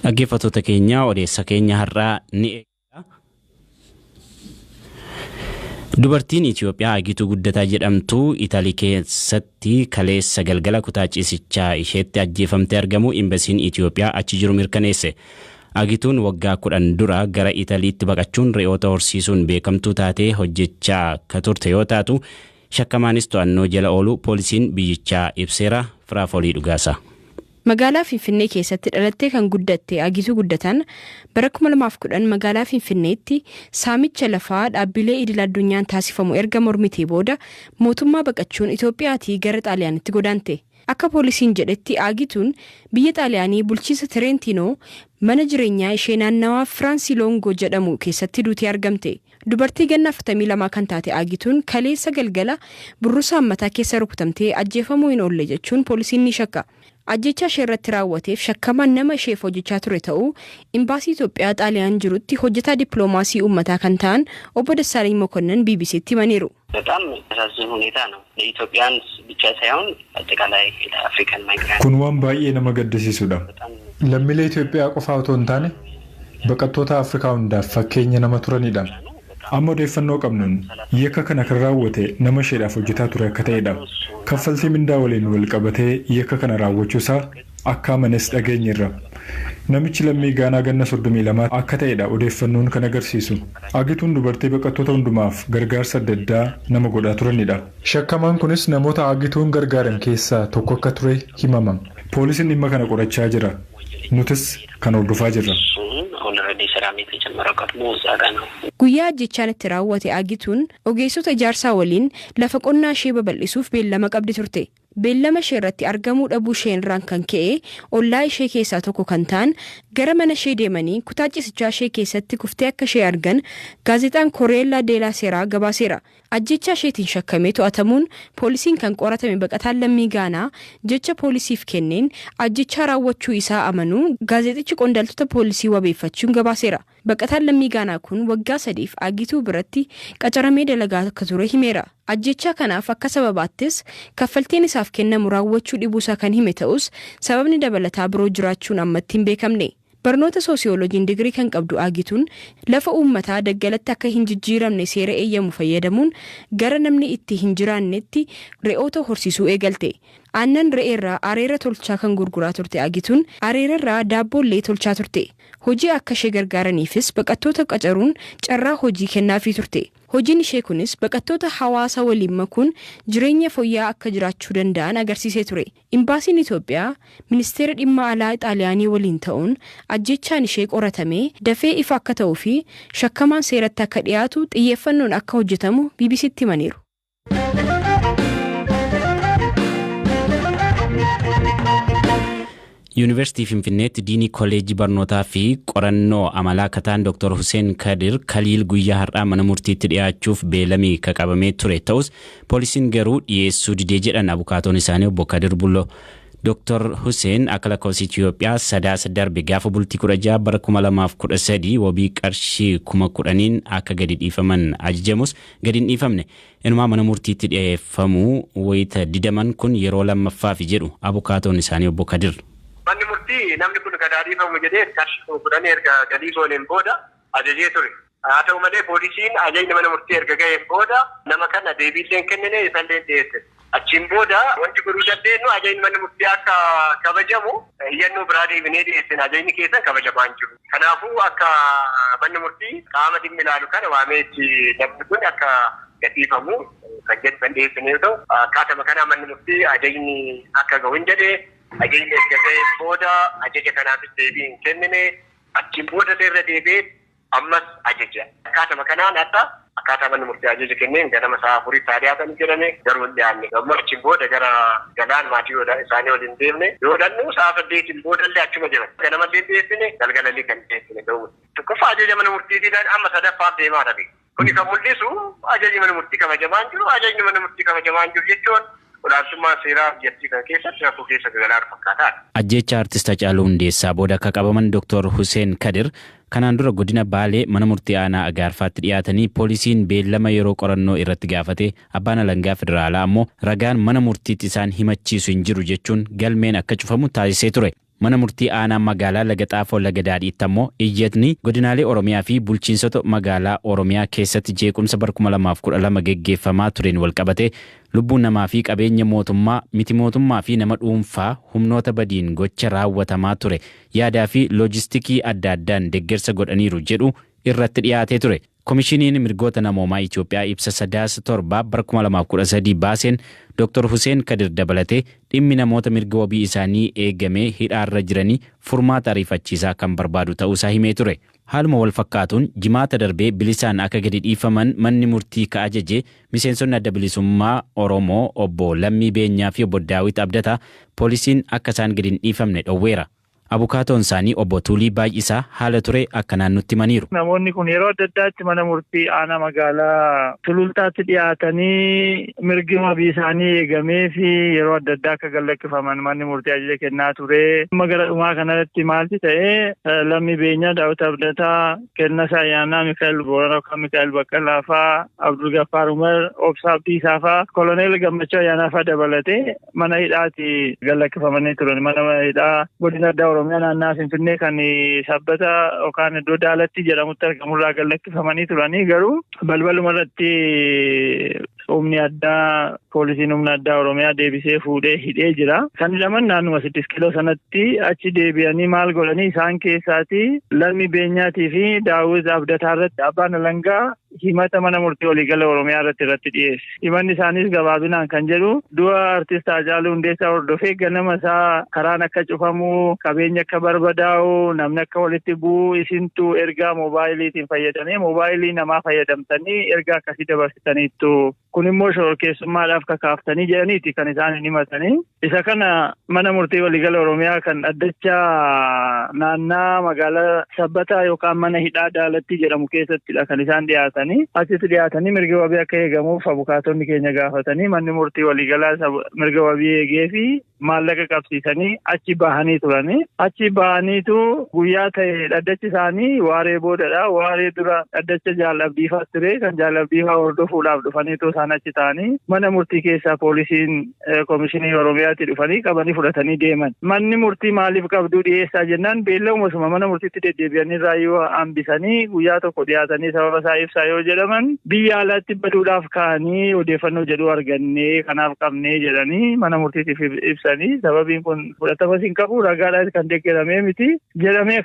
Dhaggeeffattoota keenya, odeessa keenya har'aa ni eegala. Dubartiin Itoophiyaa Agituu Guddataa jedhamtu Italii keessatti kaleessa galgala kutaa ciisichaa isheetti ajjeefamtee argamu imbasiin Itoophiyaa achi jiru mirkaneesse. Agituun waggaa 10 dura gara Italiitti baqachuun re'oota horsiisuun beekamtuu taatee hojjechaa akka turte yoo taatu, shakkamaanis to'annoo jala oolu poolisiin biyyichaa ibseera. Firaafolii Dhugaasaa. Magaalaa Finfinnee keessatti dhalattee kan guddatte Agituu Guddataan bara 2010 magaalaa Finfinneetti saamicha lafaa dhaabbilee idil addunyaan taasifamu erga mormitee booda mootummaa baqachuun Itoophiyaatii gara Xaaliyaanitti godaante. Akka poolisiin jedhetti, Agituun biyya Xaaliyaanii bulchiinsa Tireentiinoo mana jireenyaa ishee naannawaa Firaansii Loongoo jedhamu keessatti duutee argamte. Dubartii ganna 42 kan taate Agituun kaleessa galgala burrusaan mataa keessa rukutamtee ajjeefamuu hin oolle jechuun poolisiin ni shakka. Ajjechaa ishee irratti raawwateef shakkamaan nama isheef hojjechaa ture ta'uu Imbaasii Itoophiyaa Xaaliyaan jirutti hojjetaa dippiloomaasii uummataa kan ta'an obbo Dassaalany Mokonnon BBCtti himaniiru. በጣም የሚያሳዝን ሁኔታ ነው። ለኢትዮጵያን ብቻ ሳይሆን አጠቃላይ ለአፍሪካን ማይግራንት Kun waan baay'ee nama gaddisiisudha. በጣም Lammiilee Itoophiyaa qofaa otoo hin taane, baqattoota Afrikaa hundaaf fakkeenya nama turanidha. Amma odeeffannoo qabnuun yakka kana kan raawwate nama isheedhaaf hojjetaa ture akka ta'edha. Kaffaltii mindaa waliin wal qabatee yakka kana raawwachuusaa akka amanes dhageenyeerra. Namichi lammii Gaanaa ganna 32 akka ta'edha odeeffannoon kan agarsiisu. Agituun dubartii baqattoota hundumaaf gargaarsa adda addaa nama godhaa turanidha. Shakkamaan kunis namoota Agituun gargaaran keessaa tokko akka ture himama. Poolisiin dhimma kana qorachaa jira. Nutis kan hordofaa jirra. እሱን ኦልሬዲ ስራም የተጀመረው ቀድሞ እዛ ጋ ነው። Guyyaa ajjechaan itti raawwate Agituun ogeessota ijaarsaa waliin lafa qonnaa ishee babal'isuuf beellama qabdi turte. Beellama ishee irratti argamuu dhabuu isheen irraan kan ka'e ollaa ishee keessaa tokko kan ta'an gara mana ishee deemanii kutaa ciisichaa ishee keessatti kuftee akka ishee argan gaazexaan Koreellaa Deelaa Seeraa gabaaseera. Ajjechaa isheetiin shakkamee to'atamuun poolisiin kan qoratame baqataan lammii Gaanaa jecha poolisiif kenneen ajjechaa raawwachuu isaa amanuu gaazexichi qondaaltota poolisii wabeeffachuun gabaaseera. Baqataan lammii Gaanaa kun waggaa 3f Agituu biratti qacaramee dalagaa akka ture himeera. Ajjechaa kanaaf akka sababaattis kaffaltiin isaaf kennamu raawwachuu dhibuusaa kan hime ta'us, sababni dabalataa biroo jiraachuun ammatti hin beekamne. Barnoota soosiyooloojiin digirii kan qabdu Agituun lafa uummataa daggalatti akka hin jijjiiramne seera eeyyamu fayyadamuun gara namni itti hin jiraannetti re'oota horsiisuu eegalte. Aannan re'eerraa areera tolchaa kan gurguraa turte Agituun areerarraa daabboollee tolchaa turte. Hojii akka ishee gargaaraniifis baqattoota qacaruun carraa hojii kennaafii turte. Hojiin ishee kunis baqattoota hawaasa waliin makuun jireenya fooyya'aa akka jiraachuu danda'an agarsiisee ture. Imbaasiin Itoophiyaa ministeera dhimma alaa Xaaliyaanii waliin ta'uun ajjechaan ishee qoratamee dafee ifa akka ta'uu fi shakkamaan seeratti akka dhiyaatu xiyyeeffannoon akka hojjetamu BBCtti himaniiru. Yuunivarsiitii Finfinneetti diinii kolleejjii barnootaa fi qorannoo amalaa akka ta'an Dr. Hussein Kadir Kaliil guyyaa har'aa mana murtiitti dhiyaachuuf beelamii ka qabamee ture ta'us, poolisiin garuu dhiyeessuu didee jedhan abukaatoon isaanii obbo Kadir Bulloo. Dr. Hussein akka lakkoofsa Itoophiyaa Sadaasa darbe gaafa bultii 16 bara 2013 wabii qarshii 10,000n akka gadi dhiifaman ajajamus gadi hin dhiifamne. Inumaa mana murtiitti dhiyeeffamuu wayita didaman kun yeroo lammaffaafi jedhu abukaatoon isaanii obbo Kadir. Manni murtii namni kun gad haa dhiifamu jedhee qarshii 10,000 erga galii gooneen booda ajajee ture. Haa ta'u malee, poolisiin ajajni mana murtii erga ga'een booda nama kana deebiillee hin kennine, isallee hin dhiyeessine. Achiin booda wanti godhuu dandeenyu ajajni manni murtii akka kabajamu iyyannoo biraa deebinee dhiyeessine, ajajni keessan kabajamaa hin jiru. Kanaafuu akka manni murtii qaama dhimmi ilaalu kana waamee itti namni kun akka gadhiifamu kan jedhu kan dhiyeessine yoo ta'u, akkaatama kanaa manni murtii ajajni akka gahu hin jedhe. Ajajni erga ga'een booda ajaja kanaafis deebii hin kennine. Achiin booda irra deebi'ee ammas ajaja. Akkaatama kanaan hadha akkaataa manni murtii ajaja kenneen ganama sa'a 4tti haa dhiyaatan jedhame, garuu hin dhiyaanne. Ammoo achiin booda gara Galaan maatii isaanii waliin deemne yoo dhannu sa'a 8n boodallee achuma jiran. Ganamallee hin dhiyeessine, galgalallee kan dhiyeessine ta'uu. Tokkoffaa, ajaja mana murtiitiidhaan amma sadaffaaf deemaa dhabe. Kuni kan mul'isu ajajni mana murtii kabajamaa hin jiru. Ajajni mana murtii kabajamaa hin jiru jechuun olaantummaan seeraa biyyattii kana keessatti rakkoo keessa galaa jiru fakkaataadha. Ajjeechaa Artist Hacaaluu Hundeessaa booda akka qabaman Dr. Hussein Kadir kanaan dura godina Baalee mana murtii aanaa Agaarfaatti dhiyaatanii poolisiin beellama yeroo qorannoo irratti gaafate abbaan alangaa federaalaa ammoo ragaan mana murtiitti isaan himachiisu hin jiru jechuun galmeen akka cufamu taasisee ture. Mana murtii aanaa magaalaa Laga Xaafoo Laga Daadhiitti ammoo iyyatni godinaalee Oromiyaa fi bulchiinsota magaalaa Oromiyaa keessatti jeequmsa bara 2012 geggeeffamaa tureen walqabate lubbuun namaa fi qabeenya mootummaa, miti mootummaa fi nama dhuunfaa humnoota badiin gocha raawwatamaa ture yaadaa fi loojistikii adda addaan deeggarsa godhaniiru jedhu irratti dhiyaatee ture. Komishiniin mirgoota namoomaa Itoophiyaa ibsa 7 bara 2013 baaseen Dr. Hussein Kadir dabalatee dhimmi namoota mirga wabii isaanii eegamee hidhaarra jiranii furmaata ariifachiisaa kan barbaadu ta'uusaa himee ture. Haaluma wal fakkaatuun jimaata darbee bilisaan akka gadi dhiifaman manni murtii ka ajaje miseensonni adda bilisummaa Oromoo obbo Lammii Beenyaa fi obbo Daawit Abdataa poolisiin akka isaan gadi hin dhiifamne dhowweera. Abukaatoon isaanii obbo Tuulii Baay'isaa haala ture akkanaan nutti himaniiru. Namoonni kun yeroo adda addaatti mana murtii aanaa magaalaa Sulultaatti dhiyaatanii mirgi wabii isaanii eegamee fi yeroo adda addaa akka gallakkifaman manni murtii ajaja kennaa ture. Amma gara dhumaa kanarratti maalti ta'ee Lammii Beenyaa, Daawit Abdataa, Kennasaa Ayyaanaa, Mikaa'el Booranaa yookaan Mikaa'el Baqqalaa fa'aa, Abdul Gaffaar Umar, Obsaa Abdiisaa fa'aa, Koloneel Gammachuu Ayyaanaa fa'aa dabalatee mana hidhaatti gallakkifamanii turan. Mana hidhaa godina addaa Oromiyaa naannaa Finfinnee kan sabbata yookaan iddoo Daalatti jedhamutti argamurraa gallakkifamanii turanii garuu balbaluma irratti humni addaa poolisiin humna addaa Oromiyaa deebisee fuudhee hidhee jira. Kan hidhaman naannuma 6 kiiloo sanatti achi deebi'anii maal godhanii isaan keessaati Lammii Beenyaatii fi Daawit Abdataa irratti abbaan alangaa himata mana murtii waliigala Oromiyaa irratti dhiyeesse. Himanni isaaniis gabaabinaan kan jedhu du'a artist Haacaaluu Hundeessaa hordofee ganama isaa karaan akka cufamu, qabeenya akka barbadaa'u, namni akka walitti bu'u isintu ergaa moobaayiliitiin fayyadamee moobaayilii namaa fayyadamtanii ergaa akkasii dabarsitaniittu. Kun immoo shororkeessummaadhaaf kakaaftanii jedhaniiti kan isaan hin himatanii. Isa kana mana murtii waliigala Oromiyaa kan addacha naannaa magaalaa Sabbataa yookaan mana hidhaa Daalatti jedhamu keessattidha kan isaan dhiyaatanii. Achitti dhiyaatanii mirga wabii akka eegamuuf abukaatonni keenya gaafatanii manni murtii waliigalaa mirga wabii eegee fi maallaqa qabsiisanii achi bahanii turanii. Achi bahaniitu guyyaa ta'e dhaddachi isaanii waaree boodadha. Waaree dura dhaddacha Jaalabdiifaa ture kan Jaalabdiifaa hordofuudhaaf dhufaniitu isaan achi ta'anii mana murtii keessaa poolisiin komishinii Oromiyaatti dhufanii qabanii fudhatanii deeman. Manni murtii maaliif qabduu dhiyeessaa jennaan beellama osuma mana murtiitti deddeebi'anii raayyuu hambisanii guyyaa tokko dhiyaatanii sababa isaa ibsaa yoo jedhaman biyya alaatti baduudhaaf ka'anii odeeffannoo jedhu argannee kanaaf qabnee jedhanii mana murtiitiif ibsanii sababiin kun fudhatamas hin qabu ragaadhaan kan deeggaramee miti jedhamee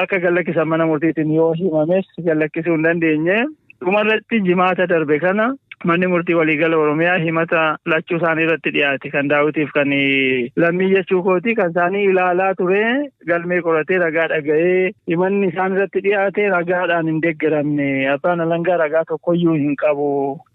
akka gallakkisan mana murtiitiin yoo himames gallakkisuu hin dandeenye. Dhumarratti jimaata darbe kana manni murtii waliigala Oromiyaa himata lachuu isaanii irratti dhiyaate kan Daawitiif kan Lammii jechuu kooti kan isaanii ilaalaa ture galmee qoratee ragaa dhaga'ee himanni isaan irratti dhiyaate ragaadhaan hin deeggaramne abbaan alangaa ragaa tokkoyyuu hin qabu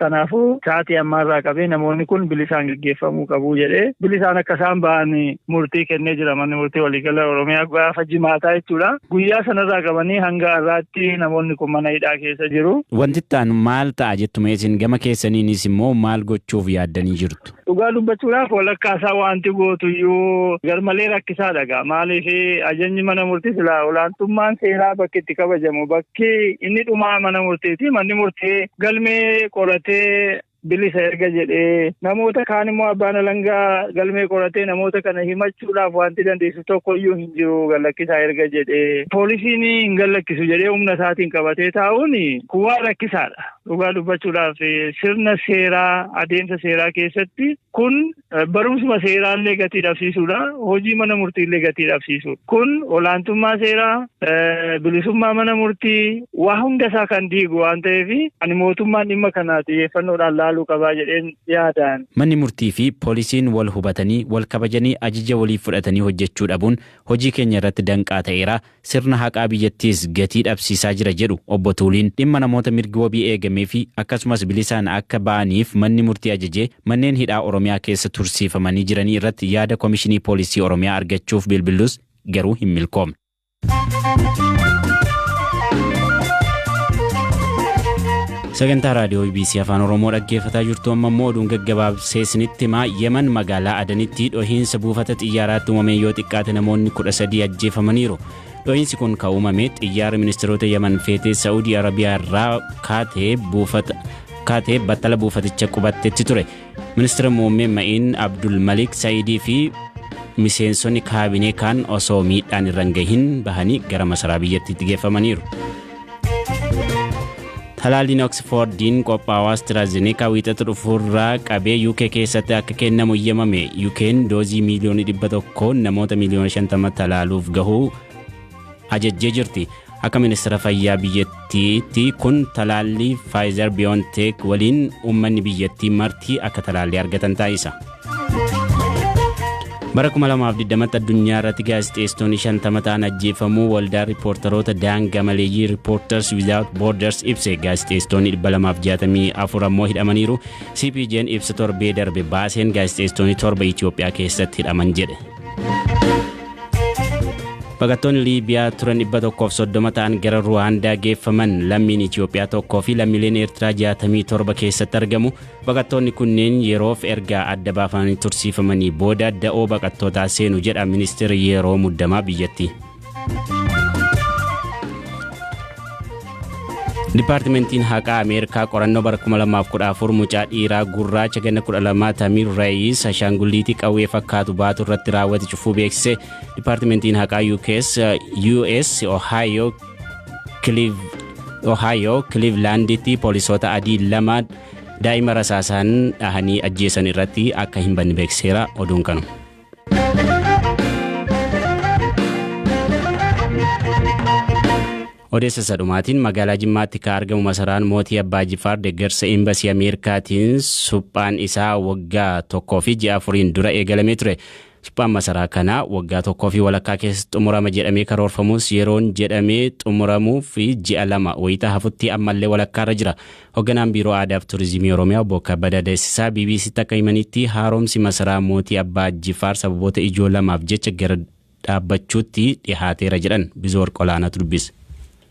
kanaafuu sa'aatii ammaarraa qabee namoonni kun bilisaan gaggeeffamuu qabu jedhee bilisaan akka isaan ba'an murtii kennee jira manni murtii waliigala Oromiyaa gaafa jimaataa jechuudha. Guyyaa sanarraa qabanii hanga har'aatti namoonni kun mana hidhaa keessa jiru. Wanti ta'an maal ta'a jettume isin gama keessaniinis immoo maal gochuuf yaaddanii jirtu? Dhugaa dubbachuudhaaf walakkaa isaa wanti gootuyyuu garmalee rakkisaadha gaa. Maaliif ajajni mana murtii silaa olaantummaan seeraa bakki itti kabajamu bakki inni dhumaa mana murtiiti. Manni murtii galmee qoratee bilisa erga jedhee namoota kaan immoo abbaan alangaa galmee qoratee namoota kana himachuudhaaf wanti dandeessu tokkoyyuu hin jiru gallakkisaa erga jedhee poolisiin hin gallakkisu jedhee humna isaatiin qabatee taa'uun kuwaa rakkisaadha. Dhugaa dubbachuudhaaf sirna seeraa adeemsa seeraa keessatti kun barumsuma seeraallee gatii dhabsiisuudha. Hojii mana murtiillee gatii dhabsiisuudha. Kun olaantummaa seeraa bilisummaa mana murtii waa hunda isaa kan diigu waan ta'eef ani mootummaan dhimma kana xiyyeeffannoodhaan laaluu qabaa jedheen yaadaan. Manni murtii fi poolisiin wal hubatanii wal kabajanii ajaja walii fudhatanii hojjechuu dhabuun hojii keenya irratti danqaa ta'eera. Sirna haqaa biyyattiis gatii dhabsiisaa jira jedhu obbo Tuuliin dhimma namoota mirgi wabii eegamee fi akkasumas bilisaan akka ba'aniif manni murtii ajajee manneen hidhaa Oromiyaa keessa tursiifamanii jiranii irratti yaada komishinii poolisii Oromiyaa argachuuf bilbilus garuu hin milkoomne. Sagantaa raadiyoo BBC Afaan Oromoo dhaggeeffataa jirtu amma immoo oduun gaggabaabsee isinitti himaa. Yemen magaalaa Adanitti dhohiinsa buufata xiyyaaraatti uumameen yoo xiqqaate namoonni 13 ajjeefamaniiru. Dhohiinsi kun kan uumame xiyyaara ministeerota Yemen feetee Saa'udii Arabiyaa irraa kaatee battala buufaticha qubattetti ture. Ministeera muummee Ma'iin Abdul Malik Saa'idii fi Miseensonni kaabinee kaan osoo miidhaan irra hin gahin bahanii gara masaraa biyyattiitti geeffamaniiru. Talaalliin Oksfoordiin qophaa'u AstraZeneca Wiixata dhufuurraa qabee UK keessatti akka kennamu eeyyamame. UK'n doozii miiliyoona 100 namoota miiliyoona 50 talaaluuf gahuu ajajjee jirti. Akka ministeera fayyaa biyyattiitti kun talaallii Pfizer BioNTech waliin uummanni biyyattii marti akka talaallii argatan taasisa. Bara 2020tti addunyaa irratti gaazexeessitoonni 50 ta'an ajjeefamuu waldaa riippoortaroota daangaa maleeyyii Reporters Without Borders ibse. Gaazexeessitoonni 264 ammoo hidhamaniiru. CPJ'n ibsa torbee darbe baaseen gaazexeessitoonni 7 Itoophiyaa keessatti hidhaman jedhe. Baqattoonni Liibiyaa turan 130 ta'an gara Ruwaandaa geeffaman. Lammiin Itoophiyaa tokkoo fi lammiileen Eertiraa 67 keessatti argamu. Baqattoonni kunneen yeroof erga adda baafamanii tursiifamanii booda da'oo baqattootaa seenu jedha ministeerri yeroo muddamaa biyyattii. Dipaartimentiin Haqaa Ameerikaa qorannoo bara 2014 mucaa dhiiraa gurraacha ganna 12 Tamiir Reeyis ashaangulliitii qawwee fakkaatu baatu irratti raawwate cufuu beeksise. Dipaartimentiin Haqaa US Ohio Clevelanditti poolisoota adii lama daa'ima rasaasaan dhahanii ajjeesan irratti akka hin banne beeksiseera. Oduun kanu. Odeessa isa dhumaatiin, magaalaa Jimmaatti kan argamu masaraan mootii Abbaa Jifaar deeggarsa Imbasii Ameerikaatiin suphaan isaa waggaa 1 fi ji'a 4n dura eegalamee ture. Suphaan masaraa kanaa waggaa tokkoo fi walakkaa keessatti xumurama jedhamee karoorfamus, yeroon jedhamee xumuramuu fi ji'a 2 wayitaa hafutti ammallee walakkaarra jira. Hoogganaan Biiroo Aadaa fi Turizimii Oromiyaa Obbo Kabbadaa Deessisaa BBCtti akka himanitti, haaromsi masaraa mootii Abbaa Jifaar sababoota ijoo lamaaf jecha gara dhaabbachuutti dhihaateera jedhan. Bizoor Qolaanatu dubbise.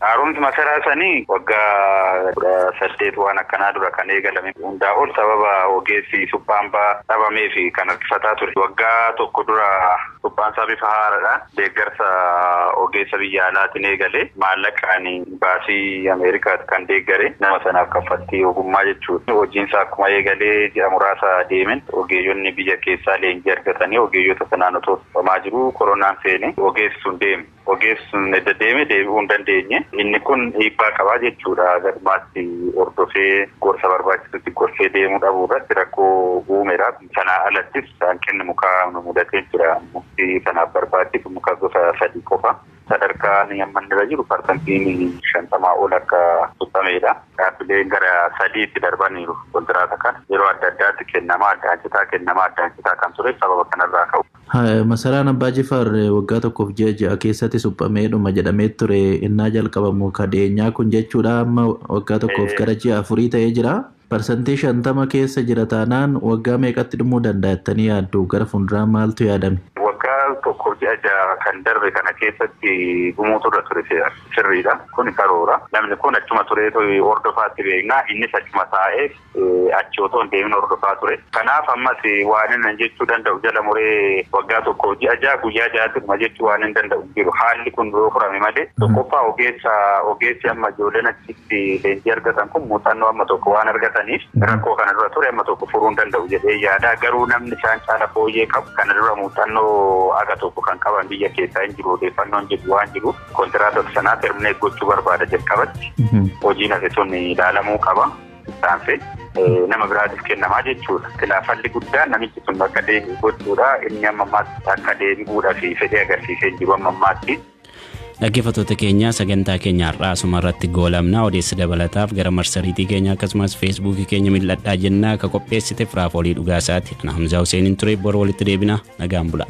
Haaromsi masaraa sanii waggaa 18 waan akkanaa dura kan eegalame, hundaa ol sababa ogeessi suphaan dhabamee fi kan harkifataa ture. Waggaa tokko dura suphaan isaa bifa haaraadhaan deeggarsa ogeessa biyya alaatiin eegale. Maallaqaan baasii Ameerikaatti kan deeggare nama sanaaf kaffaltii ogummaa jechuudha. Hojiin isaa akkuma eegalee ji'a muraasa deemen ogeeyyonni biyya keessaa leenjii argatanii ogeeyyota sanaan otoo suphamaa jiru koronaan seene, ogeessi sun deeme. Ogeessi sun edda deeme deebi'uu hin dandeenye. Inni kun dhiibbaa qabaa jechuudha. Galumaatti hordofee gorsa barbaachisutti gorsee deemuu dhabuu irratti rakkoo uumeera. Sana alattis hanqinni mukaa nu mudatee jira. Mukti sanaaf barbaachisu muka gosa sadii qofa. Sadarkaan amma inni irra jiru 50% ol akka suphameedha. Dhaabbileen gara sadiitti darbaniiru kontiraata kana. Yeroo adda addaatti kennamaa addaan citaa, kennamaa addaan citaa kan ture sababa kanarraa ka'u. Masaraan Abbaa Jifaar waggaa 1f ji'a 6 keessatti suphamee dhuma jedhamee ture innaa jalqabamu kadheenyaa kun jechuudha. Amma waggaa 1f gara ji'a 4 ta'ee jira. 50% keessa jira taanaan waggaa meeqatti dhumuu danda'a jettanii yaaddu? Gara fuulduraa maaltu yaadame? Waggaa 1f ji'a 6 kan darbe kana keessatti dhumuutu irra ture, sirriidha. Kun karoora. Namni kun achuma tureetu hordofaatti beekna. Innis achuma taa'ee achi otoo hin deemin hordofaa ture. Kanaaf ammas waan inni jechuu danda'u jala muree waggaa 1f ji'a 6 guyyaa ja'atti dhuma jechuu waan hin danda'u jiru. Haalli kun yoo furame malee, tokkoffaa ogeessa, ogeessi amma ijoolleen achitti leenjii argatan kun muuxannoo amma tokko waan argataniif rakkoo kana dura ture amma tokko furuu hin danda'u jedhee yaada. Garuu namni isaan caala fooyyee qabu, kana dura muuxannoo aga tokko kan qaban biyya keessaa hin jiru odeeffannoon jedhu waan jiru, kontiraata sanaa terminate gochuu barbaada jalqabatti. Hojiin hafe sun ilaalamuu qaba. Ittaansee nama biraatiif kennamaa jechuudha. Khilaafalli guddaan namichi sun akka deebi'u gochuudha. Inni amma ammaatti akka deebi'uudhaaf fedhii agarsiisee jiru amma ammaatti. Dhaggeeffattoota keenya, sagantaa keenya har'aa asuma irratti goolamna. Odeessa dabalataaf gara marsariitii keenya akkasumas Feesbuukii keenya mil'adhaa jennaa. Akka qopheessite Firaafoolii Dhugaasaati. Ana Hamzaa Huseeniin ture. Bor walitti deebina, nagaan bula.